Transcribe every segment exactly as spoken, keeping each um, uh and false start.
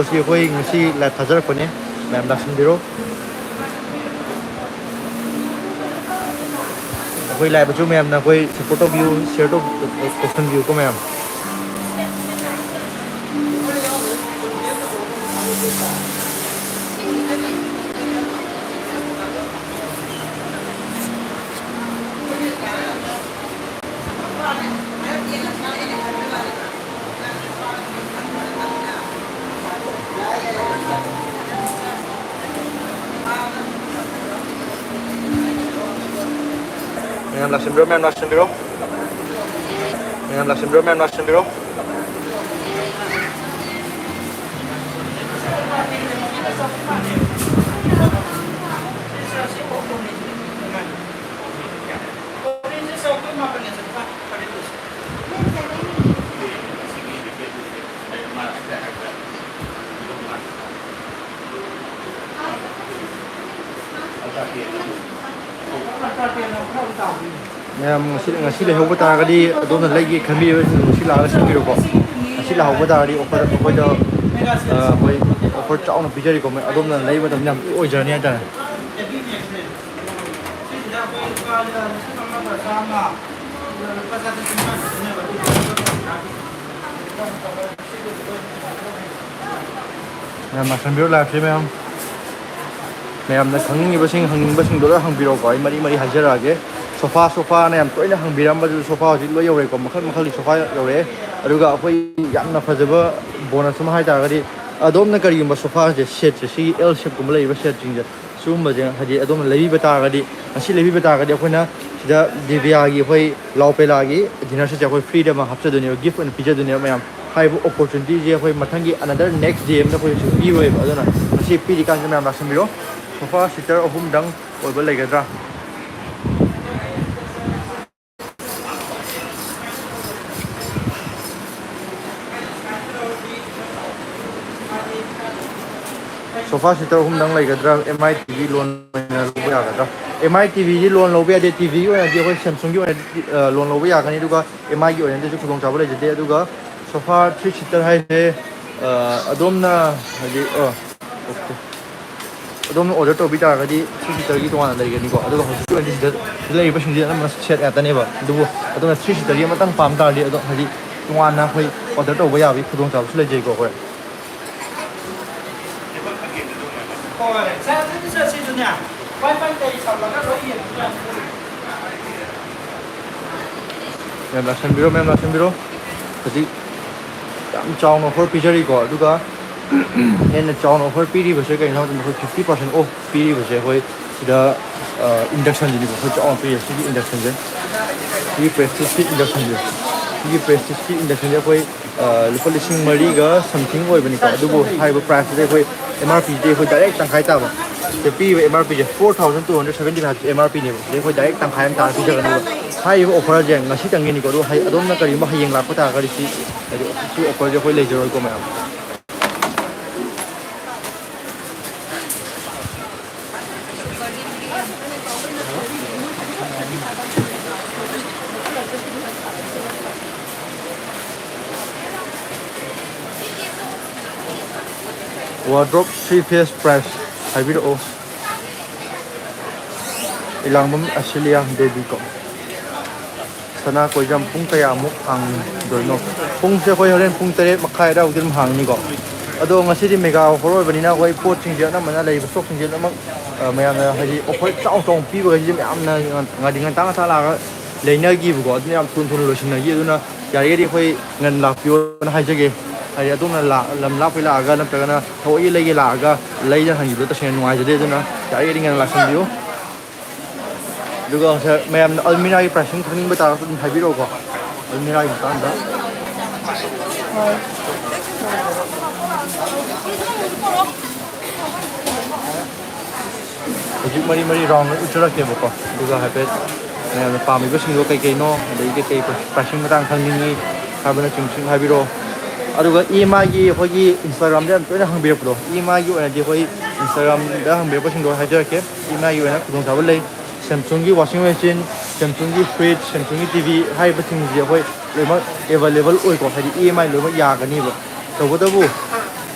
ꯁꯤ ꯑꯩꯈꯣꯏ ꯉꯁꯤ ꯂꯥꯏꯚ ꯊꯥꯖꯔꯛꯄꯅꯦ, ꯃꯌꯥꯝ ꯂꯥꯛꯁꯤꯟꯕꯤꯔꯣ꯫ ꯑꯩꯈꯣꯏ ꯂꯥꯏꯚꯁꯨ ꯃꯌꯥꯝꯅ ꯑꯩꯈꯣꯏ ꯁꯞꯄꯣꯔꯠ ꯇꯧꯕꯤꯌꯨ, ꯁꯤꯌꯔ ꯇꯧꯁꯟꯕꯤꯌꯨꯀꯣ ꯃꯌꯥꯝ꯫ ꯃꯌꯥꯝ ꯂꯥꯛꯁꯤꯟꯕꯤꯔꯣ, ꯃꯌꯥꯝ ꯂꯥꯛꯁꯤꯟꯕꯤꯔꯣ꯫ ꯃꯌꯥꯝ ꯂꯥꯛꯁꯤꯟꯕꯤꯔꯣ, ꯃꯌꯥꯝ ꯂꯥꯛꯁꯤꯟꯕꯤꯔꯣ꯫ ꯃꯌꯥꯝ ꯉꯁꯤ, ꯉꯁꯤ ꯂꯩꯍꯧꯕ ꯇꯥꯔꯒꯗꯤ ꯑꯗꯣꯝꯅ ꯂꯩꯒꯦ ꯈꯟꯕꯤꯔꯤꯕꯁꯤꯡ ꯉꯁꯤ ꯂꯥꯛꯑꯒ ꯁꯤꯟꯕꯤꯔꯣꯀꯣ꯫ ꯉꯁꯤ ꯂꯥꯛꯍꯧꯕ ꯇꯥꯔꯒꯗꯤ ꯑꯣꯐꯔ ꯑꯩꯈꯣꯏꯗ, ꯑ, ꯑꯩꯈꯣꯏ ꯑꯣꯐꯔ ꯆꯥꯎꯅ ꯄꯤꯖꯔꯤꯀꯣ꯫ ꯑꯗꯣꯝꯅ ꯂꯩꯕ ꯃꯇꯝꯗ ꯌꯥꯝ ꯊꯤ ꯑꯣꯏꯖꯔꯅꯤ ꯍꯥꯏꯇꯥꯔꯦ꯫ ꯃꯌꯥꯝ ꯂꯥꯛꯁꯟꯕꯤꯔꯣ, ꯂꯥꯛꯁꯦ ꯃꯌꯥꯝ꯫ ꯃꯌꯥꯝꯅ ꯈꯪꯅꯤꯡꯉꯤꯕꯁꯤꯡ, ꯍꯪꯅꯤꯡꯕꯁꯤꯡꯗꯣ ꯂꯣꯏ ꯍꯪꯕꯤꯔꯛꯑꯣꯀꯣ, ꯑꯩ ꯃꯔꯤ ꯃꯔꯤ ꯍꯥꯏꯖꯔꯛꯑꯒꯦ꯫ ꯁꯣꯐꯥ, ꯁꯣꯐꯥꯅ ꯌꯥꯝ ꯇꯣꯏꯅ ꯍꯪꯕꯤꯔꯝꯕꯗꯨ ꯁꯣꯐꯥ ꯍꯧꯖꯤꯛ ꯂꯣꯏ ꯌꯧꯔꯦꯀꯣ, ꯃꯈꯜ ꯃꯈꯜꯒꯤ ꯁꯣꯐꯥ ꯌꯧꯔꯛꯑꯦ꯫ ꯑꯗꯨꯒ ꯑꯩꯈꯣꯏ ꯌꯥꯝꯅ ꯐꯖꯕ ꯕꯣꯅꯁ ꯑꯃ ꯍꯥꯏ ꯇꯥꯔꯒꯗꯤ, ꯑꯗꯣꯝꯅ ꯀꯔꯤꯒꯨꯝꯕ ꯁꯣꯐꯥꯁꯦ, ꯁꯦꯠꯁꯦ, ꯁꯤꯒꯤ ꯑꯦꯜ ꯁꯦꯞꯀꯨꯝꯕ ꯂꯩꯔꯤꯕ ꯁꯦꯠꯁꯤꯡꯁꯦ, ꯁꯤꯒꯨꯝꯕꯁꯦ ꯍꯥꯏꯗꯤ ꯑꯗꯣꯝꯅ ꯂꯩꯕꯤꯕ ꯇꯥꯔꯒꯗꯤ, ꯉꯁꯤ ꯂꯩꯕꯤꯕ ꯇꯥꯔꯒꯗꯤ ꯑꯩꯈꯣꯏꯅ ꯁꯤꯗ ꯗꯤꯕꯤꯌꯥꯒꯤ ꯑꯩꯈꯣꯏ ꯂꯥꯎ ꯄꯦꯂꯥꯒꯤ ꯗꯤꯅꯔ ꯁꯦꯠꯁꯦ ꯑꯩꯈꯣꯏ ꯐ꯭ꯔꯤꯗ ꯑꯃ ꯍꯥꯞꯆꯗꯣꯏꯅꯦꯕ, ꯒꯤꯐ ꯑꯣꯏꯅ ꯄꯤꯖꯗꯣꯏꯅꯦꯕ ꯃꯌꯥꯝ꯫ ꯍꯥꯏꯔꯤꯕ ꯑꯣꯄꯣꯔꯆꯨꯅꯤꯇꯤꯁꯦ ꯑꯩꯈꯣꯏ ꯃꯊꯪꯒꯤ another next day ꯑꯃꯗ ꯑꯩꯈꯣꯏ ꯀꯩꯁꯨ ꯄꯤꯔꯣꯏꯕ꯫ ꯑꯗꯨꯅ ꯉꯁꯤ ꯄꯤꯔꯤꯀꯥꯟꯁꯤꯗ ꯃꯌꯥꯝ ꯂꯥꯛꯁꯟꯕꯤꯔꯣ꯫ ꯁꯣꯐꯥ ꯁꯤꯇꯔ ꯑꯍꯨꯝꯗꯪ ꯑꯣꯏꯕ ꯂꯩꯒꯗ꯭ꯔꯥ? ꯁꯣꯐꯥ ꯁꯤꯇꯔ ꯑꯍꯨꯝꯗꯪ ꯂꯩꯒꯗ꯭ꯔꯥ? ꯑꯦꯝ ꯑꯥꯏ ꯇꯤꯚꯤ ꯂꯣꯟ ꯑꯣꯏꯅ ꯂꯧꯕ ꯌꯥꯒꯗ꯭ꯔꯥ? ꯑꯦꯝ ꯑꯥꯏ ꯇꯤꯚꯤꯗꯤ ꯂꯣꯟ ꯂꯧꯕ ꯌꯥꯗꯦ꯫ ꯇꯤꯚꯤꯒꯤ ꯑꯣꯏꯅꯗꯤ ꯑꯩꯈꯣꯏ ꯁꯦꯝꯁꯨꯡꯒꯤ ꯑꯣꯏꯅꯗꯤ, ꯑ, ꯂꯣꯟ ꯂꯧꯕ ꯌꯥꯒꯅꯤ, ꯑꯗꯨꯒ ꯑꯦꯝ ꯑꯥꯏꯒꯤ ꯑꯣꯏꯅꯗꯤ ꯀꯩꯁꯨ ꯈꯨꯗꯣꯡꯆꯥꯕ ꯂꯩꯖꯗꯦ꯫ ꯑꯗꯨꯒ ꯁꯣꯐꯥ ꯊ꯭ꯔꯤ ꯁꯤꯇꯔ ꯍꯥꯏꯁꯦ ꯑ, ꯑꯗꯣꯝꯅ ꯍꯥꯏꯗꯤ, ꯑ, OK꯫ ꯑꯗꯣꯝꯅ order ꯇꯧꯕꯤ ꯇꯥꯔꯒꯗꯤ three seaterꯒꯤ ꯇꯣꯉꯥꯟꯅ ꯂꯩꯒꯅꯤꯀꯣ꯫ ꯑꯗꯨꯒ ꯍꯧꯖꯤꯛꯀꯤ ꯑꯣꯏꯅꯗꯤ ꯁꯤꯗ, ꯁꯤꯗ ꯂꯩꯔꯤꯕꯁꯤꯡꯁꯦ ꯑꯅꯝꯕꯅ set ꯉꯥꯛꯇꯅꯦꯕ꯫ ꯑꯗꯨꯕꯨ ꯑꯗꯣꯝꯅ three seaterꯒꯤ ꯑꯃꯇꯪ ꯄꯥꯝ ꯇꯥꯔꯗꯤ ꯑꯗꯣ ꯍꯥꯏꯗꯤ ꯇꯣꯉꯥꯟꯅ ꯑꯩꯈꯣꯏ order ꯇꯧꯕ ꯌꯥꯕꯒꯤ ꯈꯨꯗꯣꯡꯆꯥꯕꯁꯨ ꯂꯩꯖꯩꯀꯣ ꯑꯩꯈꯣꯏ꯫ ꯍꯣꯏ, ꯁꯥꯔ, ꯑꯗꯨꯗꯤ ꯆꯠꯁꯤꯗꯨꯅꯦ꯫ ꯋꯥꯏ ꯐꯥꯏ ꯀꯩ ꯁꯝꯃꯒ ꯂꯣꯏ ꯌꯦꯡꯕ ꯌꯥꯅꯤ꯫ ꯃꯦꯝ, ꯂꯥꯛꯁꯟꯕꯤꯔꯣ, ꯃꯦꯝ, ꯂꯥꯛꯁꯟꯕꯤꯔꯣ꯫ ꯍꯧꯖꯤꯛ ꯌꯥꯝ ꯆꯥꯎꯅ offer ꯄꯤꯖꯔꯤꯀꯣ, ꯑꯗꯨꯒ ꯍꯦꯟꯅ ꯆꯥꯎꯅ offer ꯄꯤꯔꯤꯕꯁꯦ ꯀꯩꯅꯣ ꯍꯥꯏꯕ ꯃꯇꯝꯗ ꯑꯩꯈꯣꯏ fifty percent off ꯄꯤꯔꯤꯕꯁꯦ ꯑꯩꯈꯣꯏ ꯁꯤꯗ, ꯑ, inductionꯁꯤꯅꯤꯀꯣ, ꯑꯩꯈꯣꯏ ꯆꯥꯎꯅ ꯄꯤꯔꯤꯁꯦ꯫ ꯁꯤꯒꯤ inductionꯁꯦ, ꯁꯤꯒꯤ Prestigeꯀꯤ inductionꯁꯦ, ꯁꯤꯒꯤ Prestigeꯀꯤ inductionꯁꯦ ꯑꯩꯈꯣꯏ ꯑ, ꯂꯨꯄꯥ ꯂꯤꯁꯤꯡ ꯃꯔꯤꯒ something ꯑꯣꯏꯕꯅꯤꯀꯣ꯫ ꯑꯗꯨꯕꯨ ꯍꯥꯏꯔꯤꯕ priceꯁꯤꯗꯤ ꯑꯩꯈꯣꯏ M R Pꯁꯤꯗꯤ ꯑꯩꯈꯣꯏ direct ꯇꯪꯈꯥꯏ ꯇꯥꯕ꯫ ꯁꯤꯗ ꯄꯤꯔꯤꯕ M R Pꯁꯦ four thousand two hundred seventy five M R Pꯅꯦꯕ꯫ ꯁꯤꯗꯩ ꯑꯩꯈꯣꯏ direct ꯇꯪꯈꯥꯏ ꯑꯃ ꯇꯥꯔ ꯄꯤꯖꯒꯅꯦꯕ꯫ ꯍꯥꯏꯔꯤꯕ offerꯁꯦ ꯉꯁꯤꯇꯪꯒꯤꯅꯤꯀꯣ꯫ ꯑꯗꯣ ꯍꯌꯦ-, ꯑꯗꯣꯝꯅ ꯀꯔꯤꯒꯨꯝꯕ ꯍꯌꯦꯡ ꯂꯥꯛꯄ ꯇꯥꯔꯒꯗꯤ ꯁꯤ, ꯍꯥꯏꯗꯤ ꯁꯤ offerꯁꯦ ꯑꯩꯈꯣꯏ ꯂꯩꯖꯔꯣꯏꯀꯣ ꯃꯌꯥꯝ꯫ Wardrobe three piece price ꯍꯥꯏꯕꯤꯔꯛꯑꯣ꯫ ꯏꯂꯥꯡꯕꯝ ꯑꯁꯤꯂꯤꯌꯥ ꯗꯦꯕꯤ ꯀꯣ꯫ ꯁꯅꯥ ꯀꯣꯏꯖꯝ ꯄꯨꯡ ꯀꯌꯥꯃꯨꯛ ꯍꯥꯡꯗꯣꯏꯅꯣ? ꯄꯨꯡꯁꯦ ꯑꯩꯈꯣꯏ ꯍꯣꯔꯦꯟ ꯄꯨꯡ ꯇꯔꯦꯠ ꯃꯈꯥꯏ ꯑꯗꯥꯏꯐꯥꯎꯗꯤ ꯑꯗꯨꯝ ꯍꯥꯡꯅꯤꯀꯣ꯫ ꯑꯗꯣ ꯉꯁꯤꯗꯤ mega offer ꯑꯣꯏꯕꯅꯤꯅ ꯑꯩꯈꯣꯏ ꯄꯣꯠꯁꯤꯡꯁꯦ ꯑꯅꯝꯕꯅ ꯂꯩꯔꯤꯕ stockꯁꯤꯡꯁꯦ ꯂꯣꯏꯅꯃꯛ, ꯑ, ꯃꯌꯥꯝꯅ ꯍꯥꯏꯗꯤ offer ꯆꯥꯎ ꯆꯥꯎꯅ ꯄꯤꯕꯈꯩꯁꯦ ꯃꯌꯥꯝꯅ ꯉꯥ-, ꯉꯥꯏꯗꯤ ꯉꯟꯇꯥ ꯉꯟꯇꯥ ꯂꯥꯛꯑꯒ ꯂꯩꯅꯈꯤꯕꯀꯣ꯫ ꯑꯗꯨꯅ ꯌꯥꯝ ꯊꯨꯅ ꯊꯨꯅ ꯂꯣꯏꯁꯤꯟꯅꯈꯤ꯫ ꯑꯗꯨꯅ ꯌꯥꯔꯤꯈꯩꯗꯤ ꯑꯩꯈꯣꯏ ꯉꯟꯅ ꯂꯥꯛꯄꯤꯌꯣꯅ ꯍꯥꯏꯖꯒꯦ꯫ ꯍꯥꯏꯗꯤ ꯑꯗꯣꯝꯅ ꯂꯥ-, ꯂꯝ ꯂꯥꯞꯄꯩ ꯂꯥꯛꯑꯒ ꯅꯠꯇ꯭ꯔꯒꯅ ꯊꯑꯣꯏꯒꯤ ꯂꯩꯒꯦ ꯂꯥꯛꯑꯒ ꯂꯩꯗꯅ ꯍꯟꯈꯤꯕꯗꯣ ꯇꯁꯦꯡꯅ ꯅꯨꯡꯉꯥꯏꯖꯗꯦ꯫ ꯑꯗꯨꯅ ꯌꯥꯔꯤꯈꯩꯗꯤ ꯉꯟꯅ ꯂꯥꯛꯁꯟꯕꯤꯌꯨ꯫ ꯑꯗꯨꯒ ꯉꯁꯥꯏ ꯃꯌꯥꯝꯅ ꯑꯜꯃꯤꯔꯥꯒꯤ pricing ꯈꯪꯅꯤꯡꯕ ꯇꯥꯔꯒꯁꯨ ꯑꯗꯨꯝ ꯍꯥꯏꯕꯤꯔꯛꯎꯀꯣ, ꯑꯜꯃꯤꯔꯥꯒꯤ ꯃꯇꯥꯡꯗ꯫ ꯍꯧꯖꯤꯛ ꯃꯔꯤ ꯃꯔꯤ round ꯎꯠꯆꯔꯛꯀꯦꯕꯀꯣ, ꯑꯗꯨꯒ ꯍꯥꯏꯐꯦꯠ ꯃꯌꯥꯝꯅ ꯄꯥꯝꯃꯤꯕꯁꯤꯡꯗꯣ ꯀꯩ ꯀꯩꯅꯣ, ꯑꯗꯒꯤ ꯀꯩ ꯀꯩ pricing ꯃꯇꯥꯡ ꯈꯪꯅꯤꯡꯉꯤ ꯍꯥꯏꯕꯅꯆꯤꯡꯕꯁꯤꯡ ꯍꯥꯏꯕꯤꯔꯛꯑꯣ꯫ ꯑꯗꯨꯒ EMIꯒꯤ ꯑꯩꯈꯣꯏꯒꯤ Instagramꯗ ꯌꯥꯝ ꯇꯣꯏꯅ ꯍꯪꯕꯤꯔꯛꯄꯗꯣ, EMIꯒꯤ ꯑꯣꯏꯅꯗꯤ ꯑꯩꯈꯣꯏ Instagramꯗ ꯍꯪꯕꯤꯔꯛꯄꯁꯤꯡꯗꯣ ꯍꯥꯏꯖꯔꯛꯀꯦ꯫ EMIꯒꯤ ꯑꯣꯏꯅ ꯈꯨꯗꯣꯡꯆꯥꯕ ꯂꯩ꯫ Samsungꯒꯤ washing machine, Samsungꯒꯤ fridge, Samsungꯒꯤ TV ꯍꯥꯏꯔꯤꯕꯁꯤꯡꯁꯦ ꯑꯩꯈꯣꯏ ꯂꯣꯏꯅꯃꯛ available ꯑꯣꯏꯀꯣ, ꯍꯥꯏꯗꯤ EMI ꯂꯣꯏꯅꯃꯛ ꯌꯥꯒꯅꯤꯕ꯫ ꯇꯧꯕꯇꯕꯨ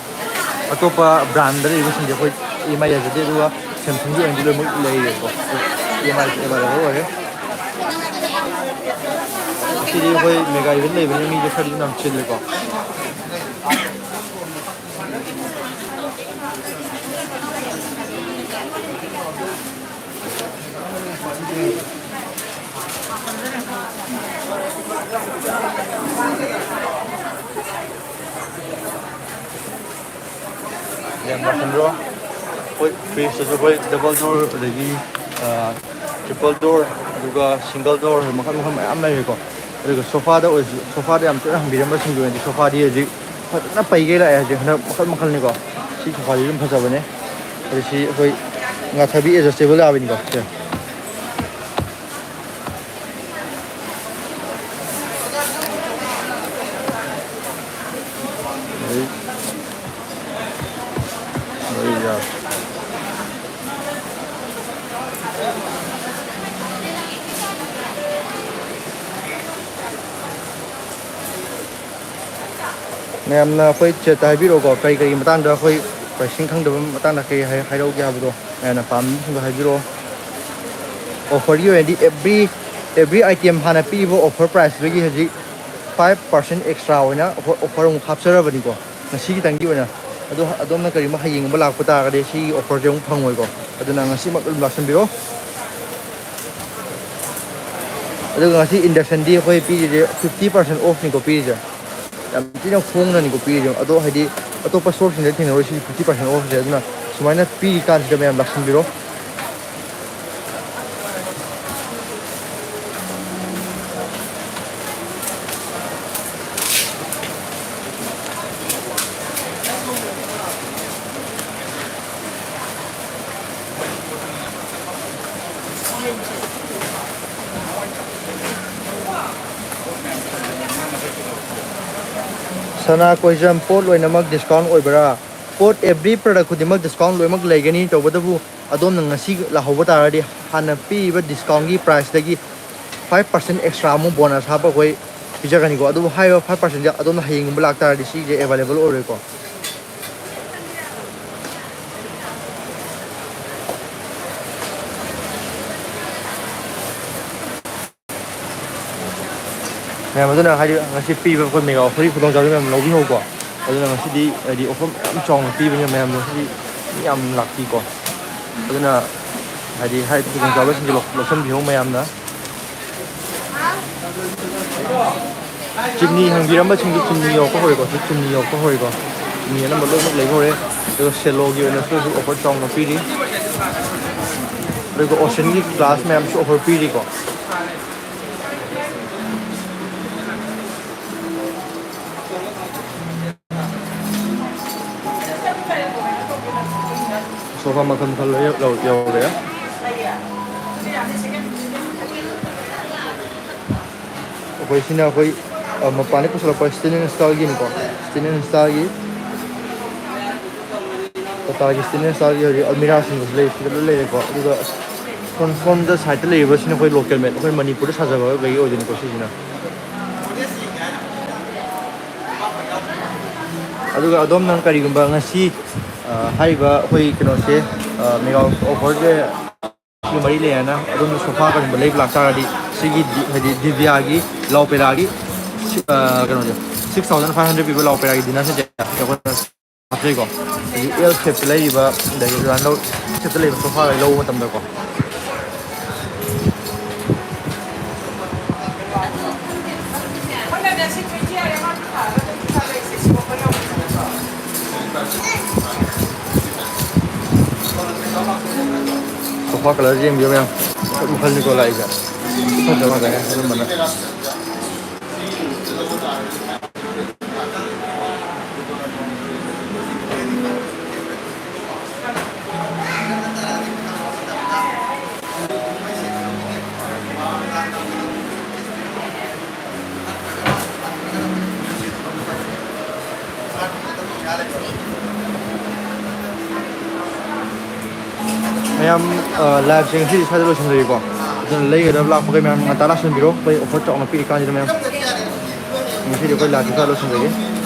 ꯑꯇꯣꯞꯄ ꯕ꯭ꯔꯥꯟꯗ ꯂꯩꯔꯤꯕꯁꯤꯡꯁꯦ ꯑꯩꯈꯣꯏ ꯏ ꯑꯦꯝ ꯑꯥꯏ ꯌꯥꯖꯗꯦ, ꯑꯗꯨꯒ ꯁꯦꯝꯁꯨꯡꯒꯤ ꯑꯣꯏꯅꯗꯤ ꯂꯣꯏꯅꯃꯛ ꯂꯩꯔꯦꯀꯣ꯫ ꯏ ꯑꯦꯝ ꯑꯥꯏꯁꯦ ꯑꯦꯕꯥꯏꯂꯦꯕꯜ ꯑꯣꯏꯔꯦ꯫ ꯁꯤꯗꯤ ꯑꯩꯈꯣꯏ ꯃꯦꯒꯥ ꯏꯚꯦꯟ ꯂꯩꯕꯅꯤꯅ ꯃꯤꯁꯦ ꯈꯔꯗꯤ ꯑꯗꯨꯝ ꯌꯥꯝ ꯆꯤꯜꯂꯦꯀꯣ꯫ ꯌꯥꯝ ꯂꯥꯛꯁꯟꯕ꯭ꯔꯣ? ꯑꯩꯈꯣꯏ ꯐ꯭ꯔꯤꯖꯇꯁꯨ ꯑꯩꯈꯣꯏ ꯗꯕꯜ ꯗꯣꯔ, ꯑꯗꯒꯤ ꯇ꯭ꯔꯤꯄꯜ ꯗꯣꯔ, ꯑꯗꯨꯒ ꯁꯤꯡꯒꯜ ꯗꯣꯔ, ꯃꯈꯜ ꯃꯈꯜ ꯃꯌꯥꯝ ꯂꯩꯔꯦꯀꯣ꯫ ꯑꯗꯨꯒ ꯁꯣꯐꯥꯗ ꯑꯣꯏꯔꯁꯨ, ꯁꯣꯐꯥꯗ ꯌꯥꯝ ꯇꯣꯏꯅ ꯍꯪꯕꯤꯔꯝꯕꯁꯤꯡꯒꯤ ꯑꯣꯏꯅꯗꯤ ꯁꯣꯐꯥꯗꯤ ꯍꯧꯖꯤꯛ ꯐꯖꯅ ꯄꯩꯒꯩ ꯂꯥꯛꯑꯦ꯫ ꯍꯧꯖꯤꯛ ꯍꯟꯗꯛ ꯃꯈꯜ ꯃꯈꯜꯅꯤꯀꯣ꯫ ꯁꯤ ꯁꯣꯐꯥꯁꯤ ꯑꯗꯨꯝ ꯐꯖꯕꯅꯦ꯫ ꯑꯗꯨ ꯁꯤ ꯑꯩꯈꯣꯏ ꯉꯥꯊꯕꯤ ꯑꯦꯗꯖꯁꯇꯦꯕꯜ ꯌꯥꯕꯅꯤꯀꯣ ꯁꯦ꯫ ꯑꯗꯩ ꯃꯣꯏ ꯌꯥ-, ꯃꯌꯥꯝꯅ ꯑꯩꯈꯣꯏ ꯆꯦꯠꯇ ꯍꯥꯏꯕꯤꯔꯛꯑꯣꯀꯣ, ꯀꯔꯤ ꯀꯔꯤ ꯃꯇꯥꯡꯗ ꯑꯩꯈꯣꯏ ꯄ꯭ꯔꯥꯏꯁꯤꯡ ꯈꯪꯗꯕ ꯃꯇꯥꯡꯗ ꯀꯔꯤ ꯍꯥꯏ-, ꯍꯥꯏꯔꯛꯎꯒꯦ ꯍꯥꯏꯕꯗꯣ ꯃꯌꯥꯝꯅ ꯄꯥꯝꯕꯁꯤꯡꯗꯣ ꯍꯥꯏꯕꯤꯔꯛꯑꯣ꯫ ꯑꯣꯐꯔꯒꯤ ꯑꯣꯏꯅꯗꯤ every, every item ꯍꯥꯟꯅ ꯄꯤꯔꯤꯕ ꯑꯣꯐꯔ ꯄ꯭ꯔꯥꯏꯁꯇꯨꯗꯒꯤ ꯍꯧꯖꯤꯛ five percent extra ꯑꯣꯏꯅ ꯑꯣꯐꯔ, ꯑꯣꯐꯔ ꯑꯃꯨꯛ ꯍꯥꯞꯆꯔꯕꯅꯤꯀꯣ꯫ ꯉꯁꯤ ꯈꯤꯇꯪꯒꯤ ꯑꯣꯏꯅ꯫ ꯑꯗꯣ ꯑꯗꯣꯝꯅ ꯀꯔꯤꯒꯨꯝꯕ ꯍꯌꯦꯡꯒꯨꯝꯕ ꯂꯥꯛꯄ ꯇꯥꯔꯒꯗꯤ ꯁꯤꯒꯤ ꯑꯣꯐꯔꯁꯦ ꯑꯃꯨꯛ ꯐꯪꯉꯣꯏꯀꯣ꯫ ꯑꯗꯨꯅ ꯉꯁꯤꯃꯛ ꯑꯗꯨꯝ ꯂꯥꯛꯁꯟꯕꯤꯔꯣ꯫ ꯑꯗꯨꯒ ꯉꯁꯤ ꯏꯟꯗꯛꯁꯟꯗꯤ ꯑꯩꯈꯣꯏ ꯄꯤꯔꯤꯁꯦ fifty percent offꯅꯤꯀꯣ ꯄꯤꯔꯤꯁꯦ꯫ ꯌꯥꯝ ꯊꯤꯅ ꯍꯣꯡꯅꯅꯤꯀꯣ ꯄꯤꯔꯤꯁꯦ꯫ ꯑꯗꯣ ꯍꯥꯏꯗꯤ ꯑꯇꯣꯞꯄ ꯁ꯭ꯇꯣꯔꯁꯤꯡꯗ ꯊꯦꯡꯅꯔꯣꯏ ꯁꯤ fifty percent offꯁꯦ꯫ ꯑꯗꯨꯅ ꯁꯨꯃꯥꯏꯅ ꯄꯤꯔꯤꯀꯥꯟꯁꯤꯗ ꯃꯌꯥꯝ ꯂꯥꯛꯁꯟꯕꯤꯔꯣ꯫ ꯁꯅꯥ ꯀꯣꯏꯖꯝ, ꯄꯣꯠ ꯂꯣꯏꯅꯃꯛ ꯗꯤꯁꯀꯥꯎꯟ ꯑꯣꯏꯕ꯭ꯔꯥ? ꯄꯣꯠ, every product ꯈꯨꯗꯤꯡꯃꯛ ꯗꯤꯁꯀꯥꯎꯟ ꯂꯣꯏꯅꯃꯛ ꯂꯩꯒꯅꯤ꯫ ꯇꯧꯕꯇꯕꯨ ꯑꯗꯣꯝꯅ ꯉꯁꯤ ꯂꯥꯛꯍꯧꯕ ꯇꯥꯔꯒꯗꯤ ꯍꯥꯟꯅ ꯄꯤꯔꯤꯕ ꯗꯤꯁꯀꯥꯎꯟꯒꯤ ꯄ꯭ꯔꯥꯏꯁꯇꯒꯤ five percent extra ꯑꯃꯨꯛ ꯕꯣꯅꯁ ꯍꯥꯞꯄ ꯑꯩꯈꯣꯏ ꯄꯤꯖꯒꯅꯤꯀꯣ꯫ ꯑꯗꯨꯕꯨ ꯍꯥꯏꯔꯤꯕ ꯐꯥꯏꯚ ꯄꯥꯔꯁꯦꯟꯁꯦ ꯑꯗꯣꯝꯅ ꯍꯌꯦꯡꯒꯨꯝꯕ ꯂꯥꯛꯇꯥꯔꯗꯤ ꯁꯤꯁꯦ ꯑꯦꯕꯥꯏꯂꯦꯕꯜ ꯑꯣꯏꯔꯣꯏꯀꯣ꯫ ꯃꯌꯥꯝ ꯑꯗꯨꯅ ꯍꯥꯏꯗꯤ ꯉꯁꯤ ꯄꯤꯕ ꯑꯩꯈꯣꯏ ꯃꯦꯒꯥ ꯑꯣꯐꯔꯒꯤ ꯈꯨꯗꯣꯡꯆꯥꯕꯁꯤ ꯃꯌꯥꯝ ꯂꯧꯕꯤꯍꯧꯀꯣ꯫ ꯑꯗꯨꯅ ꯉꯁꯤꯗꯤ ꯍꯥꯏꯗꯤ ꯑꯣꯐꯔ ꯌꯥꯝ ꯆꯥꯎꯅ ꯄꯤꯕꯅꯤꯅ ꯃꯌꯥꯝ ꯉꯁꯤꯗꯤ ꯃꯤ ꯌꯥꯝ ꯂꯥꯛꯄꯤꯀꯣ꯫ ꯑꯗꯨꯅ ꯍꯥꯏꯗꯤ ꯍꯥꯏꯔꯤꯕ ꯈꯨꯗꯣꯡꯆꯥꯕꯁꯤꯡꯁꯦ ꯂꯧ-, ꯂꯧꯁꯤꯟꯕꯤꯍꯧ ꯃꯌꯥꯝꯅ꯫ ꯆꯤꯅꯤ ꯍꯪꯕꯤꯔꯝꯕꯁꯤꯡꯗꯨ ꯆꯤꯅꯤ ꯌꯧꯔꯛꯄ ꯍꯧꯔꯦꯀꯣ, ꯁꯤ ꯆꯤꯅꯤ ꯌꯧꯔꯛꯄ ꯍꯧꯔꯦꯀꯣ꯫ ꯆꯤꯅꯤ ꯑꯅꯝꯕ ꯂꯣꯏꯅꯃꯛ ꯂꯩꯕ ꯍꯧꯔꯦ꯫ ꯑꯗꯨꯒ ꯁꯦꯂꯣꯒꯤ ꯑꯣꯏꯅꯁꯨ ꯑꯣꯐꯔ ꯆꯥꯎꯅ ꯄꯤꯔꯤ꯫ ꯑꯗꯨꯒ ꯑꯣꯁꯤꯟꯒꯤ ꯒ꯭ꯂꯥꯁ ꯃꯌꯥꯝꯁꯨ ꯑꯣꯐꯔ ꯄꯤꯔꯤꯀꯣ꯫ ꯁꯣꯐꯥ ꯃꯈꯜ ꯃꯈꯜ ꯂꯣꯏ ꯌꯧ-, ꯌꯧꯔꯦ꯫ ꯑꯩꯈꯣꯏ ꯁꯤꯅ ꯑꯩꯈꯣꯏ, ꯑ, ꯃꯄꯥꯟꯗꯒꯤ ꯄꯨꯁꯤꯜꯂꯛꯄ ꯁ꯭ꯇꯦꯟꯂꯦꯁ ꯁ꯭ꯇꯥꯏꯜꯒꯤꯅꯤꯀꯣ꯫ ꯁ꯭ꯇꯦꯟꯂꯦꯁ ꯁ꯭ꯇꯥꯏꯜꯒꯤ, ꯇꯥꯇꯥꯒꯤ ꯁ꯭ꯇꯦꯟꯂꯦꯁ ꯁ꯭ꯇꯥꯏꯜꯒꯤ ꯍꯧꯖꯤꯛ ꯑꯜꯃꯤꯔꯥꯁꯤꯡꯗꯁꯨ ꯂꯩ, ꯁꯤꯗ ꯂꯣꯏ ꯂꯩꯔꯦꯀꯣ꯫ ꯑꯗꯨꯒ ꯁꯣꯝ, ꯁꯣꯝꯗ ꯁꯥꯏꯠꯇ ꯂꯩꯔꯤꯕꯁꯤꯅ ꯑꯩꯈꯣꯏ ꯂꯣꯀꯦꯜ ꯃꯦꯗ, ꯑꯩꯈꯣꯏ ꯃꯅꯤꯄꯨꯔꯗ ꯁꯥꯖꯕ ꯑꯣꯏꯕꯒꯤ ꯑꯣꯏꯗꯣꯏꯅꯤꯀꯣ ꯁꯤꯁꯤꯅ꯫ ꯑꯗꯨꯒ ꯑꯗꯣꯝꯅ ꯀꯔꯤꯒꯨꯝꯕ ꯉꯁꯤ, ꯑ, ꯍꯥꯏꯔꯤꯕ ꯑꯩꯈꯣꯏ ꯀꯩꯅꯣꯁꯦ, ꯑ, ꯃꯦꯒꯥ ꯑꯣꯐꯔꯁꯦ ꯃꯔꯤ ꯂꯩ ꯍꯥꯏꯅ ꯑꯗꯣꯝꯅ ꯁꯣꯐꯥ ꯀꯔꯤꯒꯨꯝꯕ ꯂꯩꯕ ꯂꯥꯛꯇꯥꯔꯒꯗꯤ ꯁꯤꯒꯤ ꯗꯤ-, ꯍꯥꯏꯗꯤ ꯗꯤꯕꯤꯌꯥꯒꯤ ꯂꯥꯎ ꯄꯦꯔꯥꯒꯤ ꯁꯤ-, ꯑ, ꯀꯩꯅꯣꯁꯦ, ꯁꯤꯛꯁ ꯊꯥꯎꯖꯟ ꯐꯥꯏꯚ ꯍꯟꯗ꯭ꯔꯦꯠ ꯄꯤꯕ ꯂꯥꯎ ꯄꯦꯔꯥꯒꯤ ꯗꯤꯅꯔ ꯁꯦꯠꯁꯦ ꯑꯩꯈꯣꯏꯅ ꯍꯥꯞꯆꯩꯀꯣ꯫ ꯍꯧꯖꯤꯛ ꯑꯦꯜ ꯁꯦꯞꯇ ꯂꯩꯔꯤꯕ, ꯑꯗꯒꯤ ꯔꯥꯎꯟ ꯁꯦꯞꯇ ꯂꯩꯔꯤꯕ ꯁꯣꯐꯥꯈꯩ ꯂꯧꯕ ꯃꯇꯝꯗꯀꯣ꯫ ꯁꯣꯐꯥ ꯀꯂꯔꯁꯦ ꯌꯦꯡꯕꯤꯌꯨ ꯃꯌꯥꯝ, ꯃꯈꯜ ꯃꯈꯜꯅꯤꯀꯣ ꯂꯥꯛꯏꯁꯦ꯫ ꯐꯖꯕ ꯉꯥꯛꯇꯅꯦ ꯑꯅꯝꯕꯅ꯫ ꯃꯌꯥꯝ, ꯑ, ꯂꯥꯏꯚꯁꯦ ꯉꯁꯤꯗꯤ ꯁ꯭ꯋꯥꯏꯗ ꯂꯣꯏꯁꯤꯟꯖꯔꯒꯦꯀꯣ꯫ ꯑꯗꯨꯅ ꯂꯩꯒꯗꯕ ꯂꯥꯛꯄꯈꯩ ꯃꯌꯥꯝ ꯉꯟꯇꯥ ꯂꯥꯛꯁꯤꯟꯕꯤꯔꯣ, ꯑꯩꯈꯣꯏ ꯑꯣꯐꯔ ꯆꯥꯎꯅ ꯄꯤꯔꯤꯀꯥꯟꯁꯤꯗ ꯃꯌꯥꯝ꯫ ꯉꯁꯤꯗꯤ ꯑꯩꯈꯣꯏ ꯂꯥꯛꯀꯤ ꯈꯔ ꯂꯣꯏꯁꯤꯟꯖꯒꯦ꯫